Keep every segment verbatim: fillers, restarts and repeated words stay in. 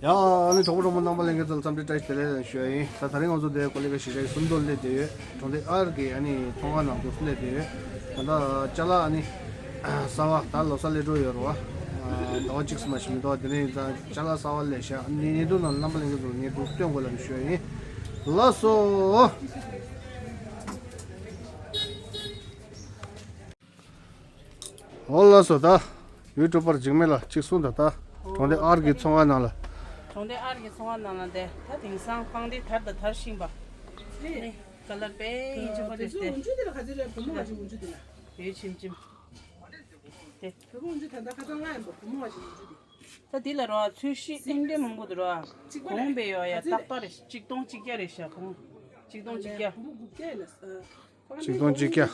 ཡ། ཨ་ནི་གྲོགས་པོ་གྲོགས་མོ་རྣམ་པ་ལྷན་རྒྱས་ཚོ་ལ་འཚམས་འདྲི་བཀྲ་ཤིས་བདེ་ལེགས་ཞུ་ཡ་ཡིན། ད་ད་རིང་ང་ཚོ་འདིར་ཀོ་ལི་གྷལ་གཞིས་ཆགས་སུམ་མདོ་སླེབས་བསྡད་ཡོད། གྲོང་སྡེ་ཨར་གྱི་ཨ་ནི་ཚོང་ཁང་ནང་དུ་སླེབས་བསྡད་ཡོད། ད་ལྟ་ཅ་ལག་ཨ་ནི་གསར་པ་ད་ལོ་གསར་སླེབས་འགྲོ་ཡོད་རེད་བ། ཟླ་བ་གཅིག་ཙམ་མ་ཞིག་མི་འདུག་དེ་རིང་ད་ཅ་ལག་གསར་པ་སླེབས་ཤག་ཨ་ནི་བརྙན་ཐུང་ནང་རྣམ་པ་ལྷན་རྒྱས་ཚོ་ལ་བརྙན་ཐུང་སྟོན་དགོས་ལབ་ནས་ཞུ་ཡ་ཡིན། ལགས་སོ། འོ་ལགས་སོ། ད་ཡུ་ཊུབ་པར་འཇིགས་མེད་ལགས་གཅིག་གསུངས་དང་། ད་གྲོང་སྡེ་ཨར་གྱི་ཚོང་ཁང་ནང་ལ། གྲོང་སྡེ་ཨར་གྱི་ཚོང་ཁང་ནང་ལ་དེ་ད་དེང་སང་པང་གདན་དར་དང་དར་བཞིན་པ། ནི་ཀ་ལར་དཔེ་ཡིན་གཅིག་པ་དེ་དེ་ཚོ་དེ་འོན་ཆུ་དེ་ལ་ག་ཚོད་རེད། བུ་མོ་ག་ཚོད་འོན་ཆུ་དེ་ལ། ཡོད་ཆེམ་ཆེམ། དེ་བུ་མོ་འོན་ཆུ་ད་ལྟ་ཁ་སང་ང་ཡིན་པ་བུ་མོ་ག་ཚོད་འོན་ཆུ་དེ། ད་འདི་ལ་རོ་ཚོས་གཞི་ཨེམ་འདྲེ་མང་པོ་འདུག་རོ། གཅིག་པ་གོང་རེད། སྤེལ་ཡོད་ཡ། ག་ཚོད་ཏག་ཏག་རེད། གཅིག་སྟོང་གཅིག་བརྒྱ་རེད་ཤག་གོང་། གཅིག་སྟོང་གཅིག་བརྒྱ། བུ་མོ་དགུ་བརྒྱ་ཡིན་ན། གཅིག་སྟོང་གཅིག་བརྒྱ།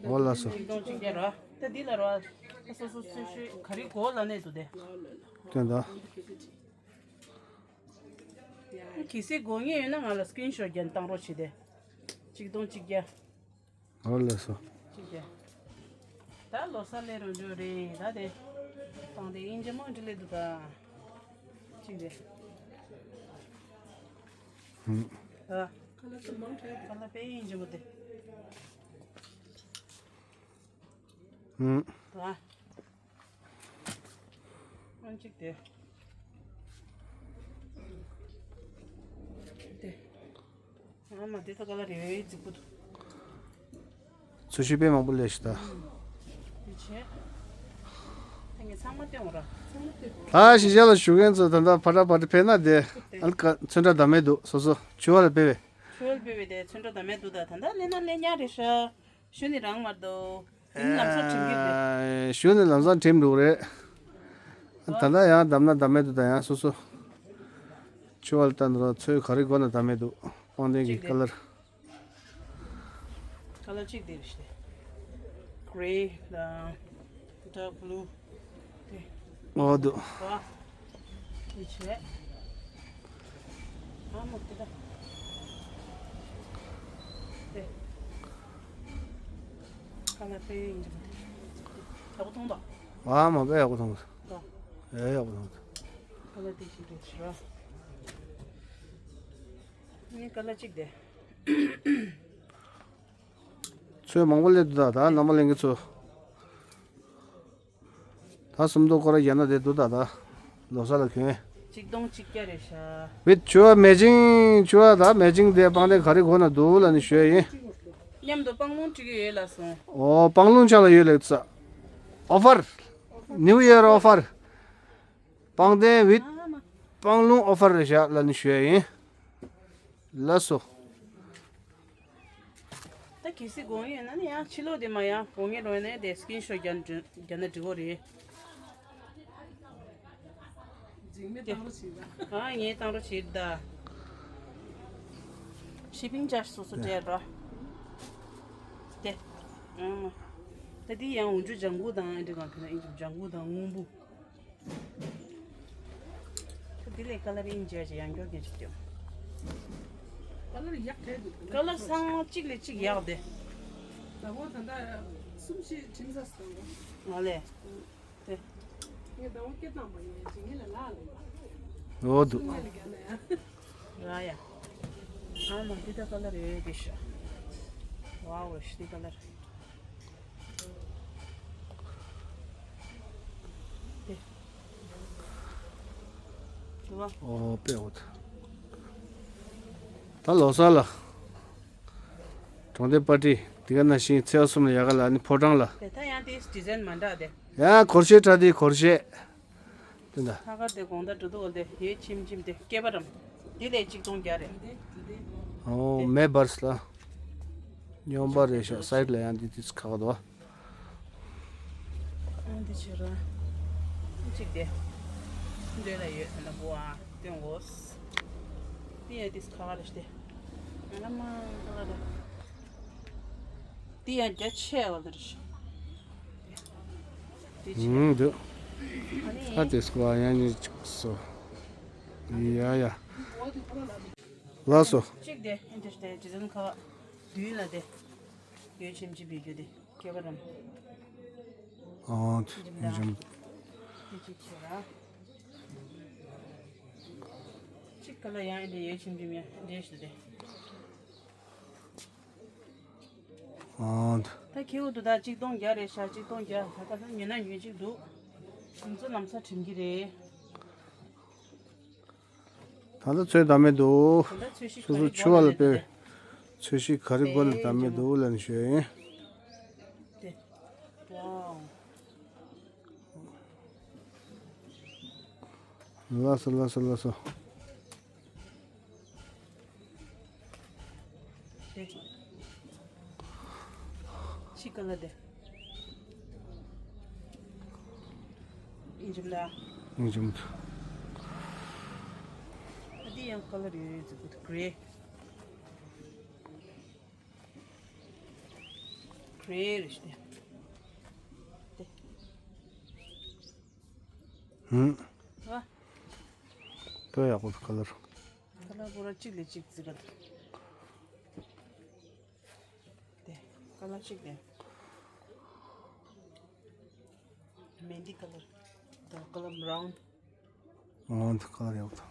འོ་ལགས་སོ། གཅིག་སྟོང་གཅིག་བརྒྱ་རོ། ད་འདི་ལ་རོ། སོ་སོ་སོ་སོའི་ག་རེ་དགོས་ལབ་ནས་འདུག་དེ། དོན་དག་གལ་སྲིད་དགོས་ངེས་ཡོད་ན་ང་ལ་སི་ཀི་རིན་ཤོཊ་རྒྱག་བཏང་རོགས་བྱེད་དེ། གཅིག་སྟོང་གཅིག་བརྒྱ། འོ་ལགས་སོ། གཅིག་བརྒྱ། ད་ལོ་གསར་སླེབས་རང་འཇུག་རེད་ད་དེ། སྤང་གདན་དབྱིན་ཇི་མང་འདྲ་སླེབས་འདུག་ད། གཅིག་རེད། ཧུམ། ད། ཁ་ལག་ཚོ་མང་དྲགས་འདུག་ཁ་ལག་དཔེ་དབྱིན་ཇི་མོ་དེ། ཧུམ། ད། ཨང་གཅིག་དེ། དེ། ཨ་མ་དེ་ད་ག་ལ་རེ་རེ་རྫིག་པོ་འདུག་ཚོས་གཞི་དཔེ་མང་པོ་སླེབས་ཤག་ད། དེ་བྱས། ད་ངས་ཚང་མ་སྟོན་འོང་ར། ཚང་མ་སྟོན་འོང་། ད་གཞིས་ཆགས་ལ་བཞུགས་མཁན་ཚོ་ད་ལྟ་ཕར་འདྲ་ཕར་འདྲ་ཕེབས་ན་དེ། ཨ་ལ་ཀ་ཚོན་ཁྲ་བདག་མེད་འདུག་སོ་སོ་ཕྱུ་པ་ལ་ཕེབས་པས། ཕྱུ་པ་ལ་ཕེབས་པས་དེ་ཚོན་ཁྲ་བདག་མེད་འདུག་ད་ད་ལྟ་སླེབས་ན་སླེབས་ཉག་རེད་ཤག་གཞུག་ནས་རང་མར་འདུག་ཡིན་ལམ་སང་དྲན་གྱི་རེད། ཨེ། གཞུག་ནས་ལམ་སང་དྲན་འགྲོ་གི་རེད། ད་ལྟ་ཡང་བདམས་ན་བདམས་མེད་འདུག་ད་ཡང་སོ་སོ། ཕྱུ་པ་ལ་ལྟ་འདུག་ཚོས་ག་རེ་དགོས་ན་བདམས་མེད་འདུག་སྤང་གདན་གྱི་ཀ་ལར། ཀ་ལར་གཅིག་དེ་རེད་ཤག་ཀེ་རེ་དང་ཌརྐ་བྷུ་ལུ། དེ། འོ་འདུག་ཨ། དེ་བྱས། ཨ་མ་དེ་ད། དེ། ཁ་ལག་དཔེ་ཡིན་གྱི་མ་རེད། ཡག་པོ་མཐོང་དང་། ཨ་མ་དཔེ་ཡག་པོ་མཐོང་། ད། ཨེ་ཡག་པོ་མཐོང་། ཁ་ལག་དེ་ཞིག་རེད་ཤག་ངའི་ཀ་ལར་གཅིག་དེ། ཚོས་མང་པོ་སླེབས་འདུག་ད་ད་རྣམ་པ་ལྷན་རྒྱས་ཚོ། ད་སུམ་མདོ་སྐོར་ར་རྒྱག་ན་དེ་འདུག་ད་ད། ལོ་གསར་ལ་གྱོན། གཅིག་སྟོང་གཅིག་བརྒྱ་རེད་ཤག་ཝིད་ཕྱུ་པ་མེ་ཅིང་ཕྱུ་པ་ད་མེ་ཅིང་དེ་སྤང་གདན་ག་རེ་དགོས་ན་འདུག་ལབ་ནས་ཞུ་ཡ་ཡིན། མཉམ་དུ་སྤང་ལུང་སྤྲད་ཀྱི་ཡོད་ལབ་སོང་། ཨོ་སྤང་ལུང་ཆ་ལ་ཡོད་ལབ་ས། ཨོ་ཕར། ནིའུ་ཡར་ཨོ་ཕར། སྤང་གདན་ཝིད། ཨ་མ། སྤང་ལུང་ཨོ་ཕར་རེད་ཤག་ལབ་ནས་ཞུ་ཡ་ཡིན། ལགས་སོ། ད་གལ་སྲིད་དགོས་ངེས་ཡོད་ན་ནི་ཡང་ཕྱི་ལོགས་དེ་མ་ཡང་དགོས་ངེས་རོགས་ནས་དེ་སི་ཀི་རིན་ཤོཊ་རྒྱག་ན་འགྲིག་གོ་རེད། འཇིགས་མེད་བཏང་རོགས་བྱེད་ད། ཨ་ངས་བཏང་རོགས་བྱེད་ད། ཤི་པིང་ཅཱར་ཇི་སོ་སོ་སྤྲད་རོགས། དེ། ཨང་། ད་འདི་ཡང་འོན་ཆུ་ལྗང་གུ་དང་ཨེ་འདྲ་གང་ཁེ་ན་ཨེ་འདྲ་ལྗང་གུ་དང་སྔོན་པོ། ད་འདི་ལས་ཀ་ལར་ཨིན་ཇི་ཡ་ཅིག་ཡང་མགྱོགས་རྒྱན་ཅིག་སྟོན། ཀ་ལར་ཡག་གྲས་འདུག་ཀ་ལར་ཚང་མ་གཅིག་ལས་གཅིག་ཡག་དེ། ད་བོ་ད་ལྟ་གསུམ་བཞི་ཁྲིམས་ས་སྟོན་གོ། ང་ལས། དེ། ངས་ད་བོ་སྐད་བཏང་པ་ཡིན་ཅིག་ངས་ལ་ལ་ལ། འོ་འདུག་ངས་ལ་རྒྱ་ན་ཡ། ར་ཡ། ཨ་མ་འདི་ད་ཀ་ལར་ཡོད་ཡོད་དེ་ཤ། ཝའོ་ཤ་འདི་ཀ་ལར། དེ། དུ་བ། ཨོ་དཔེ་འོ་ད། ད་ལོ་གསར་ལ། གྲོང་སྡེ་པར་ཊི་དེ་ག་ནང་བཞིན་ཚེས་པ་གསུམ་ལ་ཡ་ག་ལ་ནི་ཕོ་བྲང་ལ། དེ་ད་ཡང་དེ་ཌི་ཛའིན་མ་འདྲ་དེ། ཡ་སྒོར་གཞས་འདྲ་དེ་སྒོར་གཞས། དེ་འདྲ། ལྷག་དཀར་དེ་དགོང་དག་འགྲོ་འདུག་དེ་ཡོད་ཆེམ་ཆེམ་དེ་སྐེད་པ་རམ། དེ་ལས་གཅིག་སྟོང་བརྒྱ་རེད། ཨོ་མེ་འབར་ལ། སྨྱོན་པ་རེད་ཤག་སའིཌ་ལ་ཡང་འདི་དུས་ཁག་འདུག་ཨ་འདི་ཕྱི་ར། གཅིག་དེ། འདོད་ལ་ཡོད་ད་ན་བུ་ཨ་སྟོན་གོ། འདི་ཡང་འདི་ཁ་བ་རེ་ཤི་དེ། ང་ལ་མ་ཁ་བ་རེ། འདི་ཡང་རྒྱ་ཆེ་བ་རེ་ཤི། འདི་ཆེ། ཨུམ་འདི། ཨ་ནི། ཨ་དེ་སྐོར་ཡང་ཉིད་ཅིག་སོ། ཡ་ཡ། ལགས་སོ། གཅིག་དེ་ཨིན་དེ་ཤི་དེ་ཇི་ཟན་ཁ་བ། མདུན་ལ་དེ། ཡོད་ཆེམ་ཆེམ་བེད་རྒྱུ་དེ། སྐེད་པ་རམ། ཨོ། འཇམ་ད། འཇམ། དེ་གཅིག་བྱས་ར། ཁ་ལ་ཡང་འདི་ཡོད་ཆིམ་ཆིམ་ཡ་འདྲེས་ཤི་དེ། ཨང་། ད་ཁྱེའུ་དུ་ད་གཅིག་སྟོང་བརྒྱ་རེད་ཤག་གཅིག་སྟོང་བརྒྱ། ད་ཁ་སང་ཉོས་ན་ཉོས་གཅིག་འདུག་ང་ཚོ་ལམ་སང་དྲན་གྱི་རེད། ད་ལྟ་ཚོས་བདག་མེད་འདུག་ད་ལྟ་ཚོས་གཞི་སོ་སོ་ག་རེ་ཕྱུ་པ་ལ་དགོས་དཔེ་ལས་ཚོས་གཞི་ག་རེ་དགོས་ལ་དེ་བདག་མེད་འདུག་ལབ་ནས་ཞུ་ཡ་ཡིན། དེ། ཝའོ། ལགས་སོ་ལགས་སོ་ལགས་སོ། དེ། ཕྱི་ཀ་ལ་དེ། ཨིན་ཇི་ལ། ཨིན་ཇི་མ། ཨ་དེ་ཡང་ཀ་ལར་ཡོད་ཡོད་ཟེར་གི་འདུག་ཀེ་རེ། ཀེ་རེ་རེད་ཤག་དེ། དེ། ཧུམ། ཨ། དཔེ་ཡག་པོ་འདུག་ཀ་ལར། ཀ་ལར་པོ་ར་གཅིག་ལས་གཅིག་ཙི་ག་འདུག་དེ། ཀ་ལར་གཅིག་དེ། མེན་དི་ཀ་ལར། དང་ཀ་ལར་བྷ་རའུན། འོ་འདི་ཀ་ལར་ཡག་པོ་འདུག་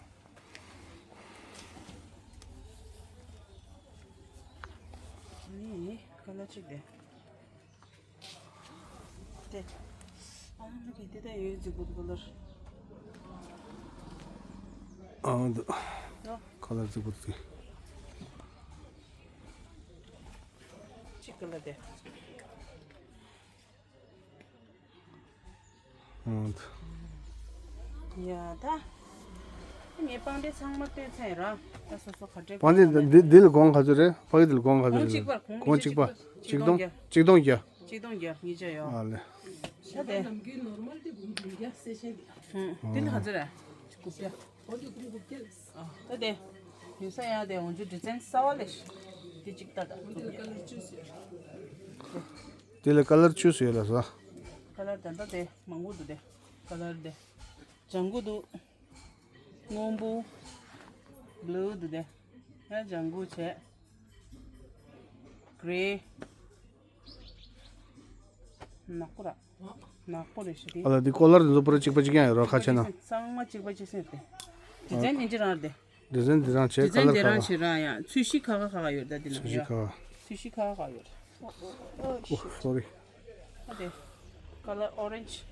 ནི་ཀ་ལར་གཅིག་དེ། དེ། ཨ་ནི་གི་དེ་ད་ཡོད་ཟིག་པོ་འདུག་ལར། ཨང་འདུག་ཨ། ཁ་ལར་ཟིག་པོ་འདུག་ཅིག་ཀ་ལར་དེ། ཨང་འདུག་ཡ་ད། ངས་པང་གདན་ཚང་མ་བལྟས་ཚར་ར། ད་སོ་སོ་ག་འདྲས་པང་གདན་འདི་འདི་ལ་གོང་ག་ཚོད་རེད། ཕ་གི་འདི་ལ་གོང་ག་ཚོད་རེད། གོང་གཅིག་པར་གོང་གཅིག་པ། གཅིག་སྟོང་གཅིག་སྟོང་བརྒྱ། གཅིག་སྟོང་བརྒྱ། གཅིག་སྟོང་བརྒྱ་ཉིས་བརྒྱ་ཡོད། ཨ་ལེ། ད་དེ། ནམ་རྒྱུན་ནོར་མལ་དེ་དགུ་བརྒྱ་སེ་ཤེ་ལ། ཧུང་། དེ་ལ་ག་ཚོད་རེད། དགུ་བརྒྱ། འོ་དེ་དགུ་བརྒྱ་ལ། ཨ། ད་དེ། ཡོད་ས་ཡ་དེ་འོན་ཆུ་ཌི་ཛའིན་གསར་བ་ལས་ཤི། དེ་གཅིག་ལྟ་ད། འོན་ཆུ་ཀ་ལར་ཅུས་ཡོད། དེ་ལ་ཀ་ལར་ཅུས་ཡོད་ལ་ས། ཀ་ལར་ད་ལྟ་དེ་མང་པོ་འདུག་དེ། ཀ་ལར་དེ། ལྗང་གུ་འདུག་སྔོན་པོ། བྷུ་ལུ་འདུག་དེ། ཡ་ལྗང་གུ་བྱས། གྷི་རེ། ནག་པོ་ར། ནག་པོ་རེད་ཤག་དེ། ཨ་ལ་འདི་ཀོ་ལར་འདི་ཚོ་པུ་ར་གཅིག་པ་གཅིག་རྐྱང་ཡོད་རོ། ཁ་ཕྱེ་ན། ཚང་མ་གཅིག་པ་གཅིག་སེ་རེད་དེ། ཌི་ཛའིན་ཨིན་ཇི་རང་རེད་དེ། ཌི་ཛའིན་འདི་རང་བྱས། ཀ་ཌི་ཛའིན་ལར་འདི་ཁ་རང་བ། བྱས་ར་ཡ། ཚོས་གཞི་ཁ་ཁ་ཁ་ཁ་ཡོད་ད་འདི་ན་ཚོས་གཞི་ཡ། ཁ་བ། ཚོས་གཞི་ཁ་ཁ་ཁ་ཡོད། ཨོ་ཨོ་ཨོ། ཨོ་ཤི། སོ་རི། ཨ་དེ། ཀ་ལར་ཨོ་རེན་ཇི།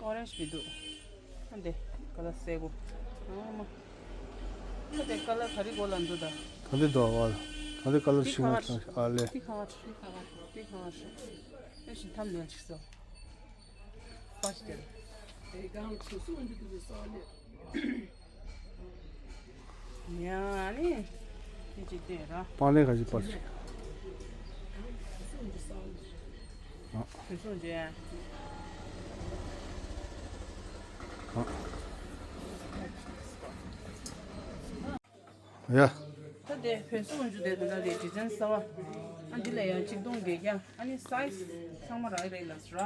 ཨོ་རེན་ཇི་མི་འདུག་ཨ་དེ། ཀ་ལར་སེར་པོ། ཨ་མ། ཨ་དེ་ཀ་ལར་ག་རེ་གོ་ལ་འདུག་ད། ད་འདི་འདུག་བ། ད་འདི་ཀ་ལར་འདི་ཤིང་ཁ་ལ་བ། ཨ་ལེ། འདི་ཁ་བ། འདི་ཁ་བ། འདི་ཁ་བ། ཨེ་ཤི་ཐམ་ནེལ་ཅིག་སོ། པ་ཅི་དེ། དེ་གང་ཚོ་སུ་འདི་འདུག་སོ་ཨ་ལེ། ཡ་ནི། དེ་ཅིག་དེ་ར། པང་གདན་ག་ཅིག་པར་ཅིག་ཨ། དེ་སོང་ཅི། ཨ། ཡ། ད་དེ་བོད་སོག་འཇུ་དེ་དེ་འདྲ་རེད། ཌི་ཛའིན་གསར་བ། ཨ་འདི་ལ་ཡང་གཅིག་སྟོང་བརྒྱད་བརྒྱ། ཨ་ནི་སའི་ཛི་ཚང་མ་རག་རེད་ལ་ཟེར།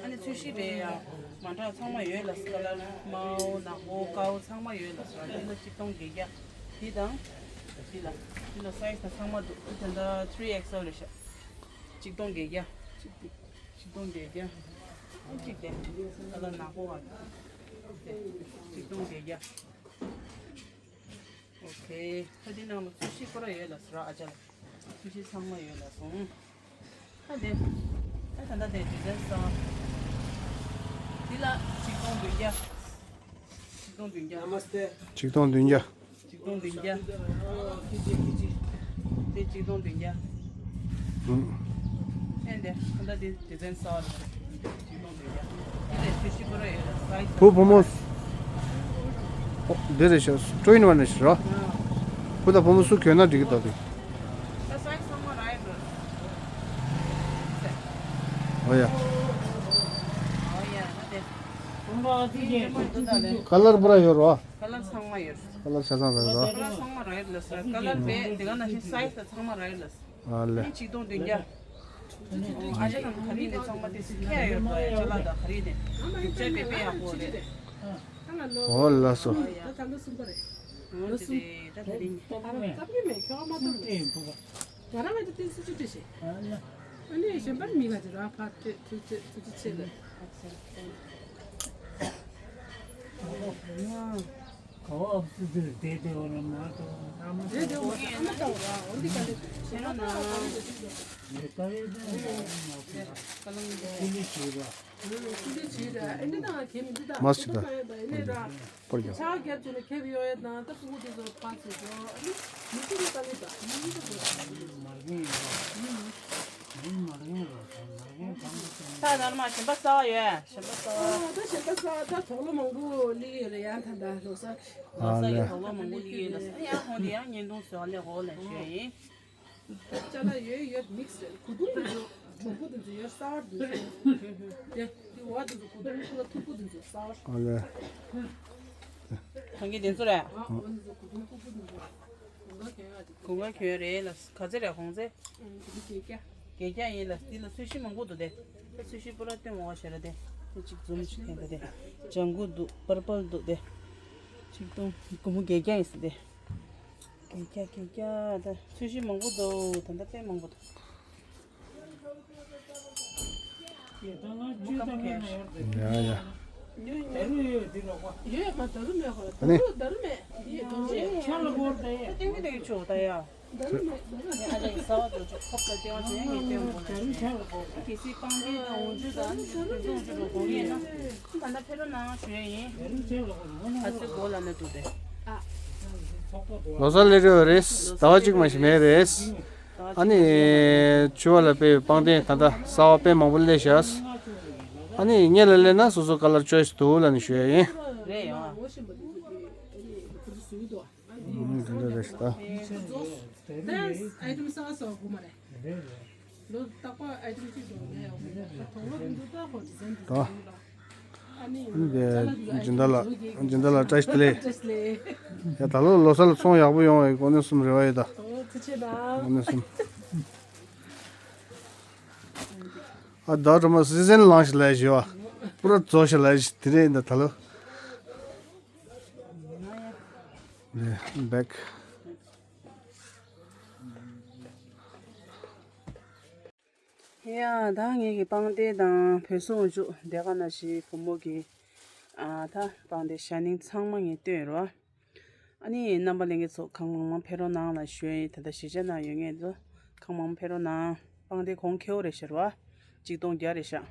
ཨ་ནི་ཚོས་གཞི་རེད་ཡ། མ་འདྲ་ཚང་མ་ཡོད་ལ་ཟེར། ཀ་ལར་དམར་པོ་ནག་པོ་དཀར་པོ་ཚང་མ་ཡོད་ལ་ཟེར། འདི་ལ་གཅིག་སྟོང་བརྒྱད་བརྒྱ། འདི་དང་། འདི་ལ། འདི་ལ་སའི་ཛི་དང་ཚང་མ་འདུག་འདི་ད་ལྟ་ཐི་རི་ཨེག་སི་ཨེལ་རེད་ཤག་གཅིག་སྟོང་བརྒྱད་བརྒྱ། གཅིག་སྟོང་བརྒྱད་བརྒྱ། ཨ་གཅིག་དེ། ཀ་ལར་ནག་པོ་བ། དེ། གཅིག་སྟོང་བརྒྱད་བརྒྱ། ཨོ་ཁེ། ད་འདི་ནང་ལ་ཚོས་གཞི་ཁོ་ར་ཡོད་ལ་ཟེར་ཨ་ཅག་ལ། ཚོས་གཞི་ཚང་མ་ཡོད་ལ་སོང་། ད་དེ། ད་ད་ད་དེ་ཌི་ཛའིན་གསར་བ། འདི་ལ་གཅིག་སྟོང་བདུན་བརྒྱ། གཅིག་སྟོང་བདུན་བརྒྱ། གཅིག་སྟོང་བདུན་བརྒྱ། གཅིག་སྟོང་བདུན་བརྒྱ། དེ་གཅིག་སྟོང་བདུན་བརྒྱ། ཨུམ། ཨེ་འདི་ད་ད་དེ་ཌི་ཛའིན་གསར་བ་རེད། བུ་བུ་མོ། ཨོ། འདི་རེད་ཤག་ཊུ་ཨིན་ཝན་རེད་ཤག་བུ་དང་བུ་མོ་སུ་གྱོན་ན་འགྲིག་གི་འདུག་དེ། ཨོ་ཡ། ཀ་ལར་པུ་ར་ཡོད་རོ། ཀ་ལར་ཚང་མ་ཡོད། ཀ་ལར་ཆ་ཚང་རེད་རོ། ཀ་ལར་ཚང་མ་རེད་ལ་ས། ཀ་ལར་བེ་དེ་ག་ནང་བཞིན་སའི་ཛི་ཚང་མ་རེད་ལ་ས། ཨ་ལེ། ཨ་ནི་གཅིག་སྟོང་བདུན་བརྒྱ། ཨ་ཅག་རྣམས་ག་རེ་ནས་ཚང་མ་དེ་སི་ཁྱེར་ཡོད་པ་ཡ། ཅ་ལག་དང་ག་རེ་ནས་སྒྲུབ་བྱ་དཔེ་དཔེ་ཡག་པོ་རེད། འོ་ལགས་སོ། ཨོ་ཡ། ད་ལོ་གསུམ་པ་རེད། ལོ་གསུམ། ད་ད་རིང་ད་ད་རིང་ད་ད་རིང་མེད་ཁྱོད་མ་གཏོང་དེ། ང་རང་ང་ཚོ་ཏིན་སུ་ཅི་ཏི་ཞེ། ཨ་ནི་གཞན་པར་མི་ག་ཅི་ར་ཕ་ཏི་ཏི་ཏི་ཏི་ཏི་ཆེ་ལ། ཨོ་ཨབ་སི་དེ་དེ་དེ་འོ་ན་མ་དོ་ཨ་མ་དེ་དེ་འོ་ན་ཨ་མ་དོ་ར་འོ་འདི་ག་ལེ་ཤེས་ན་ན་ལེ་ཀ་ཡེ་དེ་ཀ་ལང་དེ་ཀུ་ལི་ཆུ་ར་ཀུ་ལི་ཆུ་ར་ཨེ་འདི་དང་གེ་མི་འདི་དང་མ་སི་ད་ཨེ་ནི་ར་པར་རྒྱག་ཆ་རྒྱབ་ཆེ་ནི་ཁེབ་ཡོད་ཡོད་དང་ད་ཀུ་ཀུ་དེ་ཚོ་ཕ་ཚོ་ཚོ་ཨ་ནི་མི་ཀུ་ལི་ཀ་ལི་ད་མི་ཀུ་ལི་ད་མར་གིན་ཡོད་ར། ད་ནར་མ་ཞིམ་པ་ཟ་བ་ཡོད། ཞིམ་པ་ཟ་བ། ད་ཞིམ་པ་ཟ་བ་ད་དོག་ལོ་མང་པོ་ལི་ཡོད་རེད་ཡང་ད་ད་ལོ་ས། ལོ་ས་ཡི་དོག་ལོ་མང་པོ་ལི་ཡོད་ལ་ས་ཡང་ཧོང་དེ་ཡང་བརྙན་ཐུང་བཟོ་བ་ལས་འོག་ལ་ཞུ་ཡ་ཡིན། ཅ་ལག་ཡོད་ཡོད་མིག་སི་རེད། གོས་ཐུང་དེ་ཚོ་གྲུང་པོ་དེ་ཚོ་ཡོད་སོ་ཕཊ་དེ་ཚོ་དེ་དེ་འོག་དེ་ཚོ་གོས་ཐུང་ཁུ་ལ་མཐུག་པོ་དེ་ཚོ་སོ་ཕཊ། ཨ་ལེ། ཐང་གི་དེ་ཚོ་རེད། འོག་དེ་ཚོ་གོས་ཐུང་མཐུག་པོ་དེ་ཚོ་གོང་ག་གྱོན་ཡ་དེ། གོང་ག་གྱོན་རེད་ལ་ག་ཚོད་རེད་གོང་ཚད། ཨང་དེ་གི་བརྒྱད་བརྒྱ། བརྒྱད་བརྒྱ་ཡིན་ལ་དེ་ལ་ཚོས་གཞི་མང་པོ་འདུག་དེ། ཚོས་གཞི་པུ་ར་སྟོན་འོག་ཞེ་ར་དེ། དེ་གཅིག་འཛུམ་གཅིག་ཐེན་དེ་དེ། ལྗང་གུ་འདུག་པར་པལ་འདུག་དེ། གཅིག་སྟོང་སྒོར་མོ་བརྒྱད་བརྒྱ་ཡིན་ཟེར་དེ། བརྒྱད་བརྒྱ་བརྒྱད་བརྒྱ་ད་ཚོས་གཞི་མང་པོ་འདུག་ད་ལྟ་དཔེ་མང་པོ་འདུག་ཡ་ཡ། ཨ་ནི། ལོ་གསར་སླེབས་རེད། ཟླ་བ་གཅིག་མ་ཞིག་མེད་རེད། ཨ་ནི་ཕྱུ་པ་ལ་དཔེ་པང་གདན་ད་ལྟ་གསར་པ་དཔེ་མང་པོ་སླེབས་ཤག་ཨ་ནི་སྔོན་ལ་སླེབས་ན་སོ་སོ་ཀ་ལར་ཅོའི་སི་འདུག་ལབ་ནས་ཞུ་ཡ་ཡིན། རེད་ཡ། ཨ་ནི་འདི་འདྲ་རེད་ཤག་ད། ཨ་ནི་དེ་སྦྱིན་བདག་ལ་སྦྱིན་བདག་ལ་བཀྲ་ཤིས་བདེ་ལེགས། ཡ་ད་ལོ་ལོ་གསར་ལ་ཚོང་ཡག་པོ་ཡོང་བའི་དངོས་གནས་གསུམ་རེ་བ་ཡོད་ད། དངོས་གནས་གསུམ། ཨ་ད་སྒྲོལ་མ་སི་ཛན་ལངས་ཤིག་ལ་ཞི་བ། པུ་ར་རྫོགས་ཤིག་ལ་ཞི་དེ་རེད་ད་ད་ལོ། ལེ་བེག་ཡ་ད་ངེད་ཀྱི་པང་གདན་དང་བོད་སོང་བཅུག་དེ་ག་ན་ཞིག་བུ་མོ་གི་ཨ་ད་པང་གདན་ཞ་ནིང་ཚང་མ་ངས་སྟོན་རོགས། ཨ་ནི་རྣམ་པ་ལྷན་རྒྱས་ཚོ་གང་མང་མང་ཕེབས་རོགས་གནང་ལ་ཞུ་ཡིན། ད་ལྟ་གཞིས་ཆགས་ནང་ཡོད་མཁན་ཚོ་གང་མང་ཕེབས་རོགས་གནང་། པང་གདན་གོང་ཁེ་བོ་རེད་ཤག་ར། གཅིག་སྟོང་བརྒྱ་རེད་ཤག་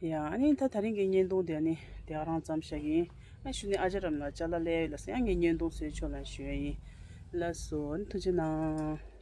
ཡ་ཨ་ནི་ད་ད་རིང་གི་བརྙན་ཐུང་དེ་ཨ་ནི་དེ་ག་རང་ཙམ་བཞག་གི་ཡིན། ཨ་ཞུ་ནི་ཨ་ཅག་རམ་ལ་ཅ་ལག་ལས་ཡོད་ལ་ཟེར་ཡང་ངས་བརྙན་ཐུང་བཟོས་ཆོག་ལ་ཞུ་ཡ་ཡིན། ལགས་སོ་ཨ་ནི་ཐུགས་རྗེ་གནང་།